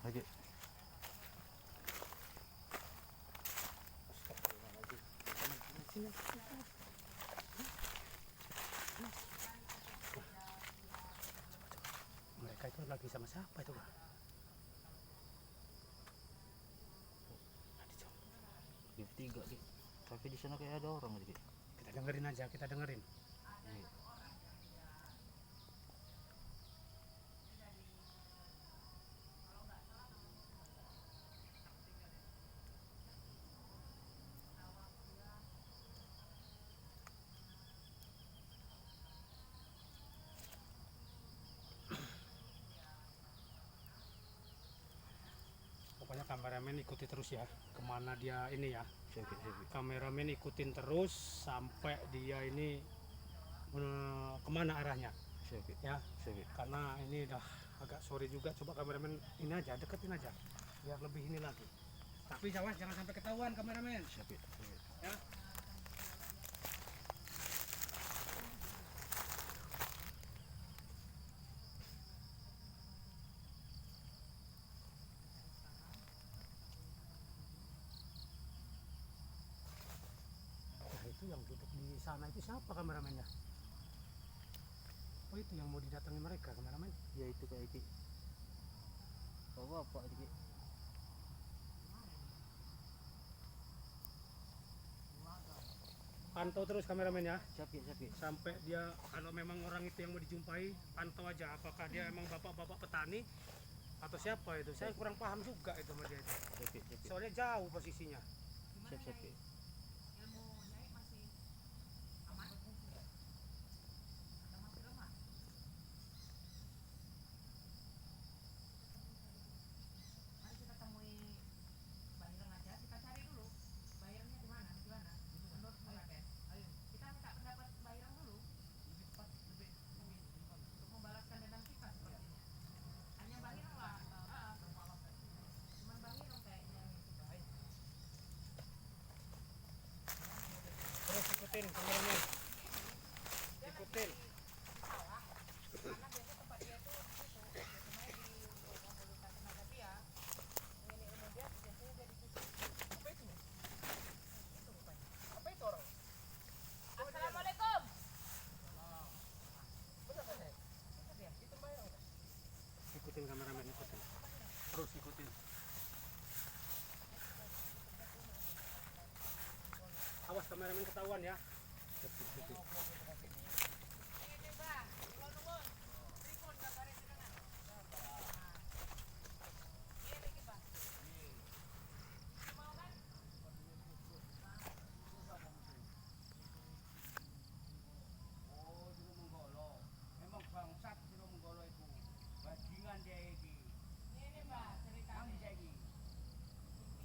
Lagi. Mereka itu lagi sama siapa itu, Pak? Ada jauh. Di tiga, Ki. Tapi di sana kayak ada orang, Ki. Kita dengerin aja, kita dengerin. Iya. Pokoknya kameramen ikuti terus ya, kemana dia ini ya. Siap, Ki, siap, Ki. Kameramen ikutin terus sampai dia ini kemana arahnya Siap, Ki. ya. Siap, Ki. Karena ini udah agak sore juga, coba kameramen ini aja, deketin aja biar lebih ini lagi. Tapi awas jangan sampai ketahuan kameramen. Siap, Ki. Siap, Ki. Ya. Nah, itu yang duduk di sana itu siapa kameramennya? Oh, itu yang mau didatangi mereka kameramen. Ya itu kayak Ki. Bapak-bapak Ki. Pantau terus kameramen ya. Siap, Ki, siap, Ki. Sampai dia, kalau memang orang itu yang mau dijumpai, pantau aja apakah dia emang bapak-bapak petani atau siapa itu. Saya kurang paham juga itu sama dia itu. Siap, Ki, siap, Ki. Soalnya jauh posisinya. Siap, siap, Ki. Ilmu Nyai masih aman? Atau masih lemah? Mari kita temui Mbah Ireng aja, kita cari dulu Mbah Irengnya di mana, di mana? Menurut Raden. Kita minta pendapat Mbah Ireng dulu. Untuk membalaskan dendam kita sepertinya. Hanya Mbah Ireng lah. Cuman Mbah Ireng kayaknya yang itu. Terus ikutin kameramen. Ikutin. Salah, karena biasanya tempat dia tuh di situ, biasanya di untuk tenaga dia. Ini ilmu dia biasanya dia di situ. Apa itu? Itu rupanya. Apa itu orang? Assalamualaikum. Benar kan saya? Itu dia. Itu bayar kan? Ikutin kameramen, ikutin. Terus ikutin. Awas kameramen ketahuan ya. Siap, Ki, siap, Ki. Ini Mbah, kula nuwun. Pripun kabare jenengan? Iya niki, Mbah. Mau kan? Oh, Sri Menggolo. Memang bangsat Sri Menggolo itu. Bajingan dia iki. Ngene, Mbah, Nang ceritane. saiki.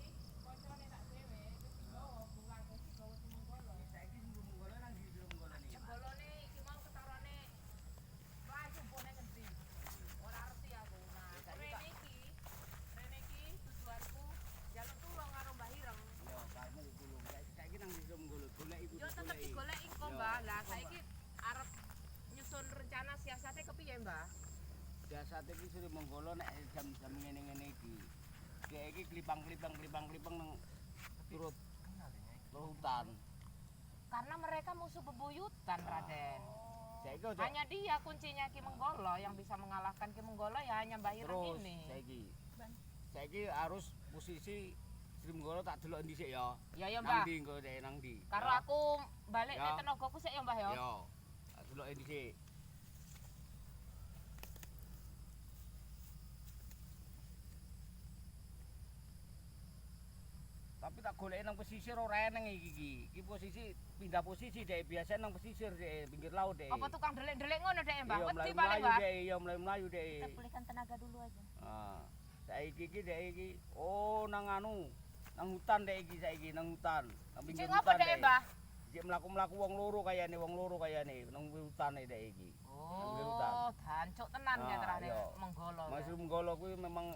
Iki koncone tak dhewe wis digawa bulan wis digawa si Menggolo. Saiki Sri Menggolo nang ndi Sri Menggolo ni? Menggolone iki mau ketarane mlayu mbone ngendi. Ora ngerti aku. Nah, rene iki tujuanku njaluk tulung karo Mbah Ireng. Yo, kamu ditulung. Saiki nang ndi Sri Menggolo? Golek iku. Yo tetep digoleki kok, Mbah. Lah saiki arep nyusun rencana siasate kepiye, Mbah? Biasane iki Sri Menggolo nek jam-jam ngene-ngene iki. Dia iki klipang-klipang klipang-klipang nang turut hutan. Karena mereka musuh bebuyutan, Raden. Saiki ojo Hanya dia kuncinya Ki Menggolo yang bisa mengalahkan Ki Menggolo ya hanya Mbah Ireng terus ini. saiki. Saiki harus posisi Sri Menggolo tak delok dhisik ya. Ya ya, Nang Mbah. ndi engko dhek nang ndi? Karo Ya. aku balik Ya. nek tenagaku sik ya, Mbah ya. Yo. Tak delok dhisik. Tapi tak goleki nang pesisir ora eneng iki iki. Iki posisi pindah posisi dhek biasa nang pesisir dhek pinggir laut dhek. Apa tukang delik-delik ngono dhek, Mbah? Iya, Wedi paling, mlayu-mlayu Mbah. dhek, iya mlayu-mlayu dhek. Kita pulihkan tenaga dulu aja. Ah, saiki iki dhek iki oh nang anu, nang hutan dhek iki saiki nang hutan. Nang pinggir Cek ngopo hutan dhek, Mbah? Jek mlaku-mlaku wong loro kayane nang hutane dhek iki. Pinggir hutan. Oh, dancuk tenan ya Ah, terane iya. Menggolo. Mas Menggolo kuwi memang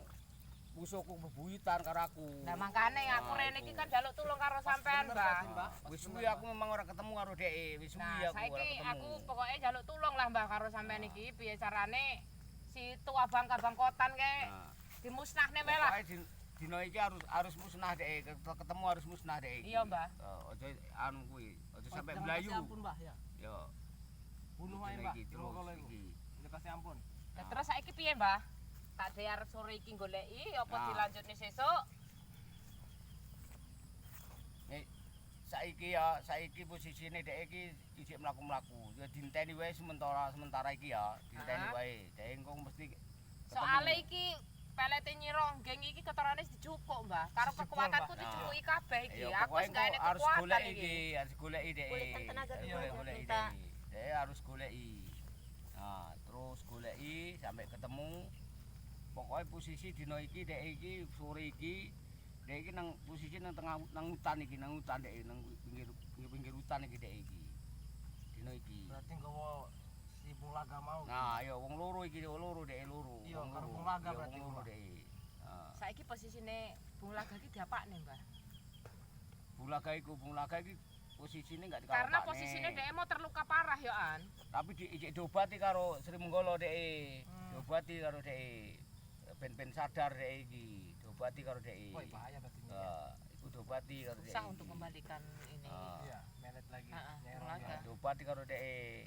musuhku bebuyutan karo aku. Lah mangkane aku Ah, rene iku. iki kan njaluk tulung karo sampean, Mbah. Wis suwi aku memang ora ketemu karo dhek, wis suwi Nah, aku ora saiki ketemu. aku pokoke njaluk tulung lah Mbah karo sampean iki piye carane si tua bangka-bangkotan kae Nah, dimusnahke. Dimusnahne wae lah. Pokoke dina iki harus harus musnah dhek, ketemu harus musnah dhek. Iya, Mbah. Aja anu kuwi, aja sampe Jangan mlayu. kasih ampun, Mbah ya. Ya. Bunuh ae, Dina Mbah. iki terus Menggolo iku. iki. Jangan kasih ampun. Lah terus saiki piye, Mbah? Tak dhe arep sore iki goleki apa Nah. dilanjutne sesuk? Saiki ya, saiki posisine dhek iki isih mlaku-mlaku. Ya dinteni wae sementara sementara iki ya, dinteni Ah. wae. Dhek engko mesti ketemu. Soale iki pelete Nyi Ronggeng iki ketorane wis dijupuk, Mbah. Karo Dijupuk, kekuatanku Mbah. dijupuki kabeh iki. Ya Aku pokoke wis gak engko enek harus kekuatan golek iki. iki, harus goleki dhek. Pulihkan tenaga Harus dulu, goleki minta. dhek. Dhek harus goleki. Nah, terus goleki sampai ketemu. Pokoknya posisi dina iki dhek iki sore iki dhek iki nang posisi nang tengah nang hutan iki, nang hutan dhek nang pinggir pinggir hutan iki dhek iki. Dina iki. Berarti nggawa si Bung Laga mau. Nah, ya wong loro iki, wong loro dhek loro. Iya, wong karo loro. Bung Laga Iya, berarti, wong loro Mbah. dhek. Nah, Saiki posisine Bung Laga iki diapakne, Mbah? Bung Laga iku, Bung Laga iki posisine enggak Karena dikalapakne. posisine dhek mau terluka parah ya, An. Tapi di ijek diobati karo Sri Menggolo dhek. Diobati karo dhek. Ben-ben sadar dhek iki, diobati karo dhek. Woi, bahaya berarti ini. ya. Heeh, iku diobati karo dhek. Susah untuk kembalikan ini. Ah. Iya, melet lagi. Heeh, Nyai Bung Ronggeng. Laga. Diobati karo dhek.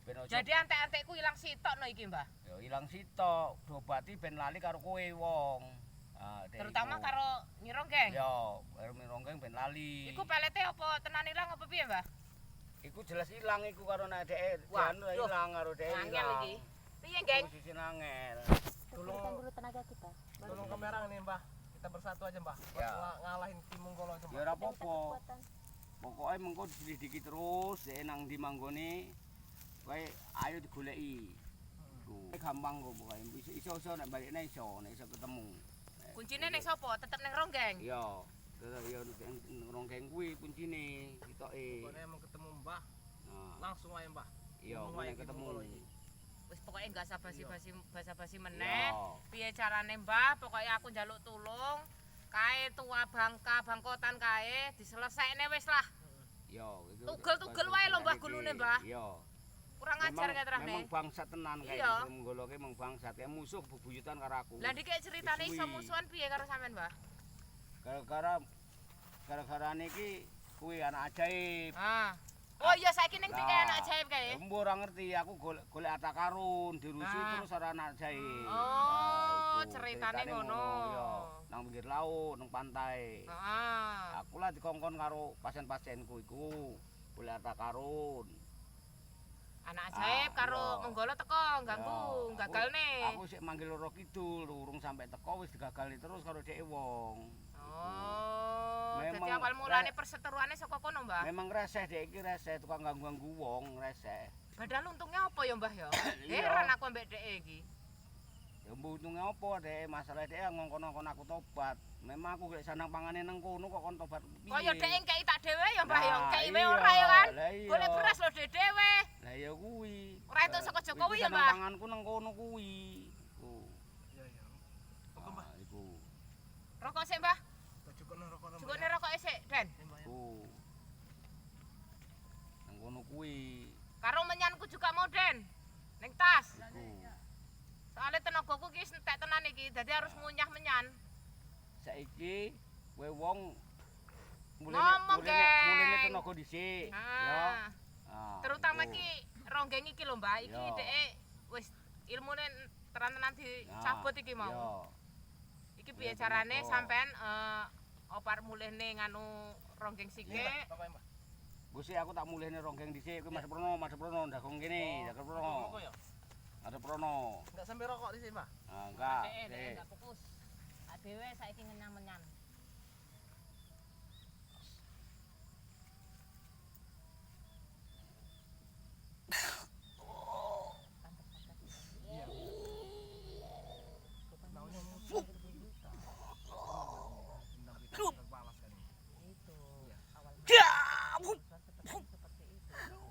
Ben ojo Jadi antek-antekku ilang sitok no iki, Mbah. ya ilang sitok, diobati ben lali karo kowe wong. Ah, dhek Terutama iku. karo Nyi Ronggeng. Ya, karo Nyi Ronggeng ben lali. Iku pelete apa tenan ilang apa piye, Mbah? Iku jelas ilang iku karo nek dhek Waduh. anu ilang karo dhek Angel ilang. iki. Piye, Geng? Posisi angel. Tolong Pulihkan dulu tenaga kita. Baru tolong kita kamera nih, Mbah. Kita bersatu aja, Mbah. Buat Ya. ngalahin Ki Menggolo itu, Ya Mbah. ora bisa apa-apa. kekuatan. Pokoke mengko diselidiki terus dhek nang ndi manggone. Kowe ayo digoleki. Iku gampang kok pokoke. Iso iso iso nek balikne iso, nek iso ketemu. Kuncine ning sapa? Tetep ning Ronggeng. Iya. Terus ya ning Ronggeng kuwi kuncine kitoke. Pokoknya mau ketemu Mbah, Nah, langsung aja, Mbah. iya Bunuh ae nek Ki ketemu. Menggolo iki. Wis pokoke enggak usah basi-basi basa-basi meneh. Iya. Piye carane, Mbah? Pokoke aku njaluk tulung. Kae tua bangka bangkotan kae diselesaikne wis lah. Iya, iku. Tugel-tugel wae lho, Mbah, gulune, Mbah. Iya. Kurang ajar kae terahne. Memang bangsat tenan kae Iya. iki Menggolo ki memang bangsat. Kayak musuh bebuyutan karo aku. Lah ndike ceritane iso Wis suwi. musuhan piye karo sampean, Mbah? Gara-gara gara-garane iki kuwi anak ajaib. Ah. Oh iya saiki ning ndi kae anak ajaib kae? Embo ora ngerti, aku golek golek harta karun, dirusuhi Ah. terus ora anak ajaib. Oh, Nah, iku, ceritane ngono. Iya, nang pinggir laut, nang pantai. Heeh. Aku lah dikongkon karo pasien-pasienku iku golek harta karun. Anak ajaib Ah, karo iya. Menggolo teko ganggu, Ya, gagalne. Aku sik manggil Roro Kidul, urung sampe teko wis digagalne terus karo dhek wong. Oh, dadi Memang awal mulane perseteruane saka kono, Mbah. Memang reseh dhek iki reseh tukang ganggu-ganggu wong reseh. Padahal untungnya apa ya, Mbah ya? Iya. Heran aku ambek dhek iki. Ya mbok untunge apa dhek masalah dhek ngongkon-ngongkon aku tobat. Memang aku golek sandang pangane nang kono kok kon tobat piye. Kaya dhek ngkei tak dhewe ya, Mbah ya, Nah, ngkei wae iya, ora ya kan? lah iya. Golek beras lho dhewe dhewe. Lah ya kuwi. Ora entuk saka Jokowi Iku ya, Mbah? sandang panganku nang kono kuwi. Iku. Iya, iya. Oke, Mbah. Ah, iku. Rokok sik, Mbah. Kita cukupno rokokno, Mbah. Jukukne rokok sik, Den. Ya, Mbah, ya. Iku. Nang kono kuwi. Karo menyanku juga mau, Den. Ning tas. Iku. Soale tenagaku iki wis entek tenan iki, dadi harus ngunyah menyan. Saiki kowe wong mulene Ngomong, mulene mulene geng. tenaga dhisik. Ya. Ah. Ah, Terutama iku. iki ronggeng iki lho, Mbah. Iki Iya. dhek wis ilmune tenan-tenan dicabut iki mau. Iya. Iki piye Iya, carane tenaga. sampean opar mulihne nganu ronggeng Iya, sike. Mbah, rokoknya, Mbah. Gusti aku tak mulihne ronggeng dhisik kuwi Mas Prono, Mas Prono ndagong kene, ndagong Prono. Rokok ya? Ada Prono. Enggak sampai rokok di sini, Mbah. Ah, enggak. Dhek dhek Dek. enggak fokus. Tak dhewe saiki ngenyang-menyan. Iya. Maunya musuh. Dendam kita terbalas kan ini. Itu Iya. awal seperti itu.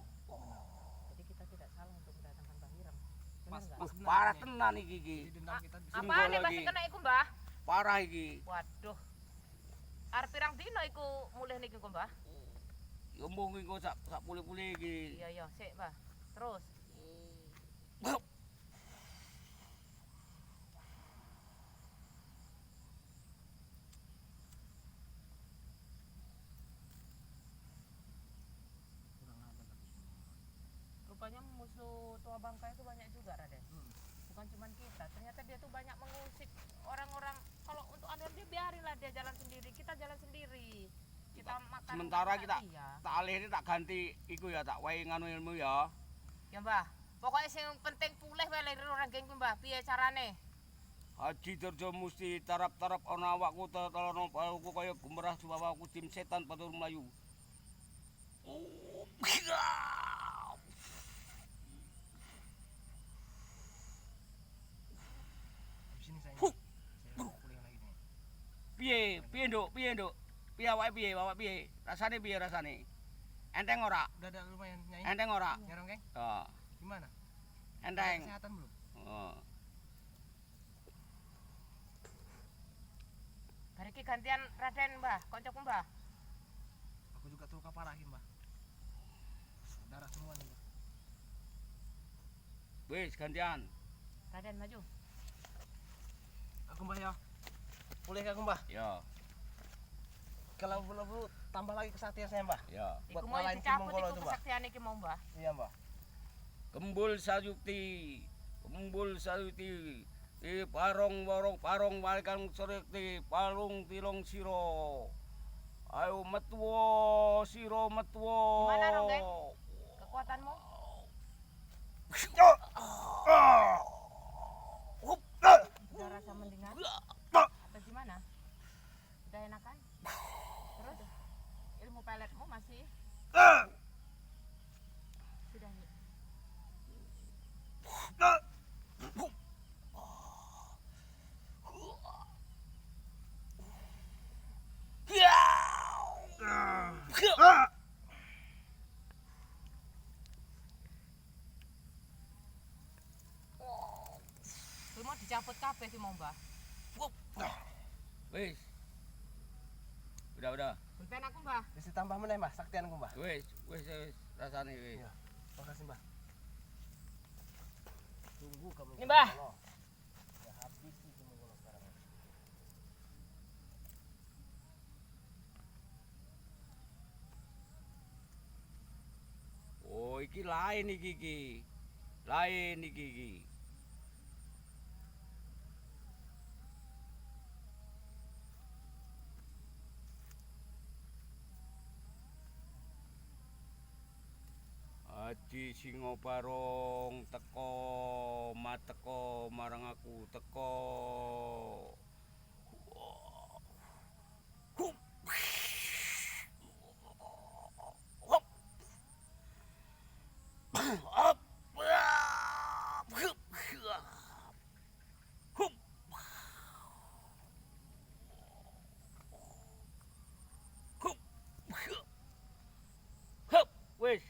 Jadi kita tidak salah untuk mendatangkan Mbah Irem. Bener Pas, nggak? pas benar Parah ini. tenan iki iki. Jadi dendam kita bisa Apaan Menggolo nih pasti iki. kena iku, Mbah? Parah iki. Waduh. Arep pirang dino iku mulih niki kok, Mbah? Ya mbuh iki kok sak sak pulih-pulih iki. Iya, iya, sik, Mbah. Terus. cuman kita. Ternyata dia tuh banyak mengusik orang-orang. Kalau untuk Anwar dia biarinlah dia jalan sendiri, kita jalan sendiri. Kita makan Sementara makan kita dia. Tak alih ini tak ganti iku ya, tak wae nganu ilmu ya. Ya, Mbah. Pokoknya sing penting pulih wae lek orang geng kuwi, Mbah. Piye carane? Haji Durjo musti tarap-tarap ana awakku telono palku kaya gumerah suwawaku tim setan patur mlayu. Di sini saya. Huh. Saya mau kuliah lagi nih. Piye? Piye, Nduk? Piye, Nduk? Piye awake piye? Awake piye? Rasane piye rasane? Enteng ora? Udah ada lumayan Nyai. Enteng ora? Nyai Ronggeng, Heeh. gimana? Enteng. Kesehatan belum? Heeh. Bar iki gantian Raden, Mbah, koncoku, Mbah. Aku juga terluka parah ini, Mbah. Darah semua nih, Mbah. Wis gantian. Raden maju. Aku Mbah ya. Pulih aku Mbah. Ya, Kalau perlu tambah lagi kesaktian saya, Mbah. ya. Buat Iku mau ngalahin Ki dicabut Mongolo iku itu, Mbah. kesaktian iki mau, Mbah. Iya, Mbah. Kembul sayukti, kembul sayukti, i parong warong parong walikan surikti, palung tilong siro. Ayo metuo, siro metuo. Gimana, Ronggeng? Kekuatanmu? Udah rasa mendingan? Atau gimana? Udah enakan? Terus ilmu peletmu masih? Sudah nih. Kuwi mau dicabut kabeh ki mau, Mbah. Wis. Udah, udah. Pulpen aku, Mbah. Wis ditambah meneh, Mbah, saktianku, Mbah. Wis, wis wis rasane wis. Iya. Makasih, Mbah. Tunggu kamu. Ini, Mbah. Ya habis sih Ki Mongolo sekarang. Oh, iki lain iki iki. Lain iki iki. Aji Singo Barong teko mateko marang aku teko. Wis.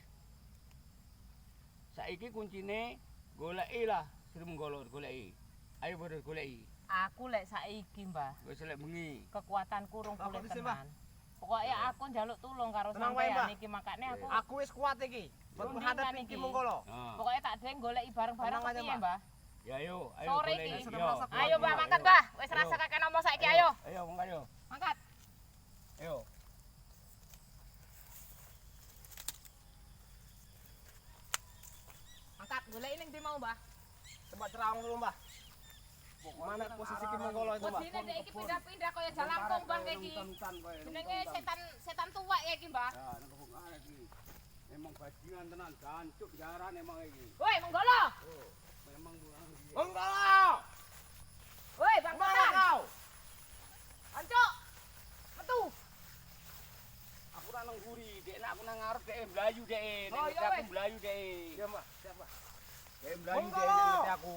Saiki kuncine goleki lah Sri Menggolo goleki. Ayo padha goleki. Aku lek saiki, Mbah, Wis lek bengi. kekuatanku rung Apa pulih dhisik, Mbah? tenan. Pokoke aku njaluk tulung karo Tenang wae, sampean Mbah. iki makane aku Aku wis kuat iki buat Rundingan menghadapi iki. Ki Mongolo. Nah. pokoke tak dhewe goleki bareng-bareng Tenang aja, kepiye, Mbah? Ya ayo, ayo Sore goleki. iki. Sudah Yo. merasa kuat. Ayo, Mbah, mangkat, Mbah. Wis Ayo. rasa kakek ngomong saiki, ayo. Ayo, mangkat yo. Mangkat. Ayo. Mangkat, goleki ning ndi mau, Mbah? Coba cerawang dulu, Mbah. Mana posisi Ki Mongolo itu, Mbah? Wedine dek iki pindah-pindah kaya jalangkung, Mbah, kayak iki. Jenenge setan setan tuwek ya iki, Mbah. Ya, nang kebun arek iki. Memang bajingan tenan, jancuk jaran emang iki. Woi, Menggolo. Oh, memang kurang iki. Mongolo! Woi, Bang Mana Kotan. kau? Ancuk. Metu. Aku ora nang mburi, dek nek aku nang ngarep dek mlayu dek. Nek Oh, ngerti iya aku wes. mlayu dek. Iya, Mbah. Siap, Mbah. Dek mlayu dek Menggolo! nek ngerti aku.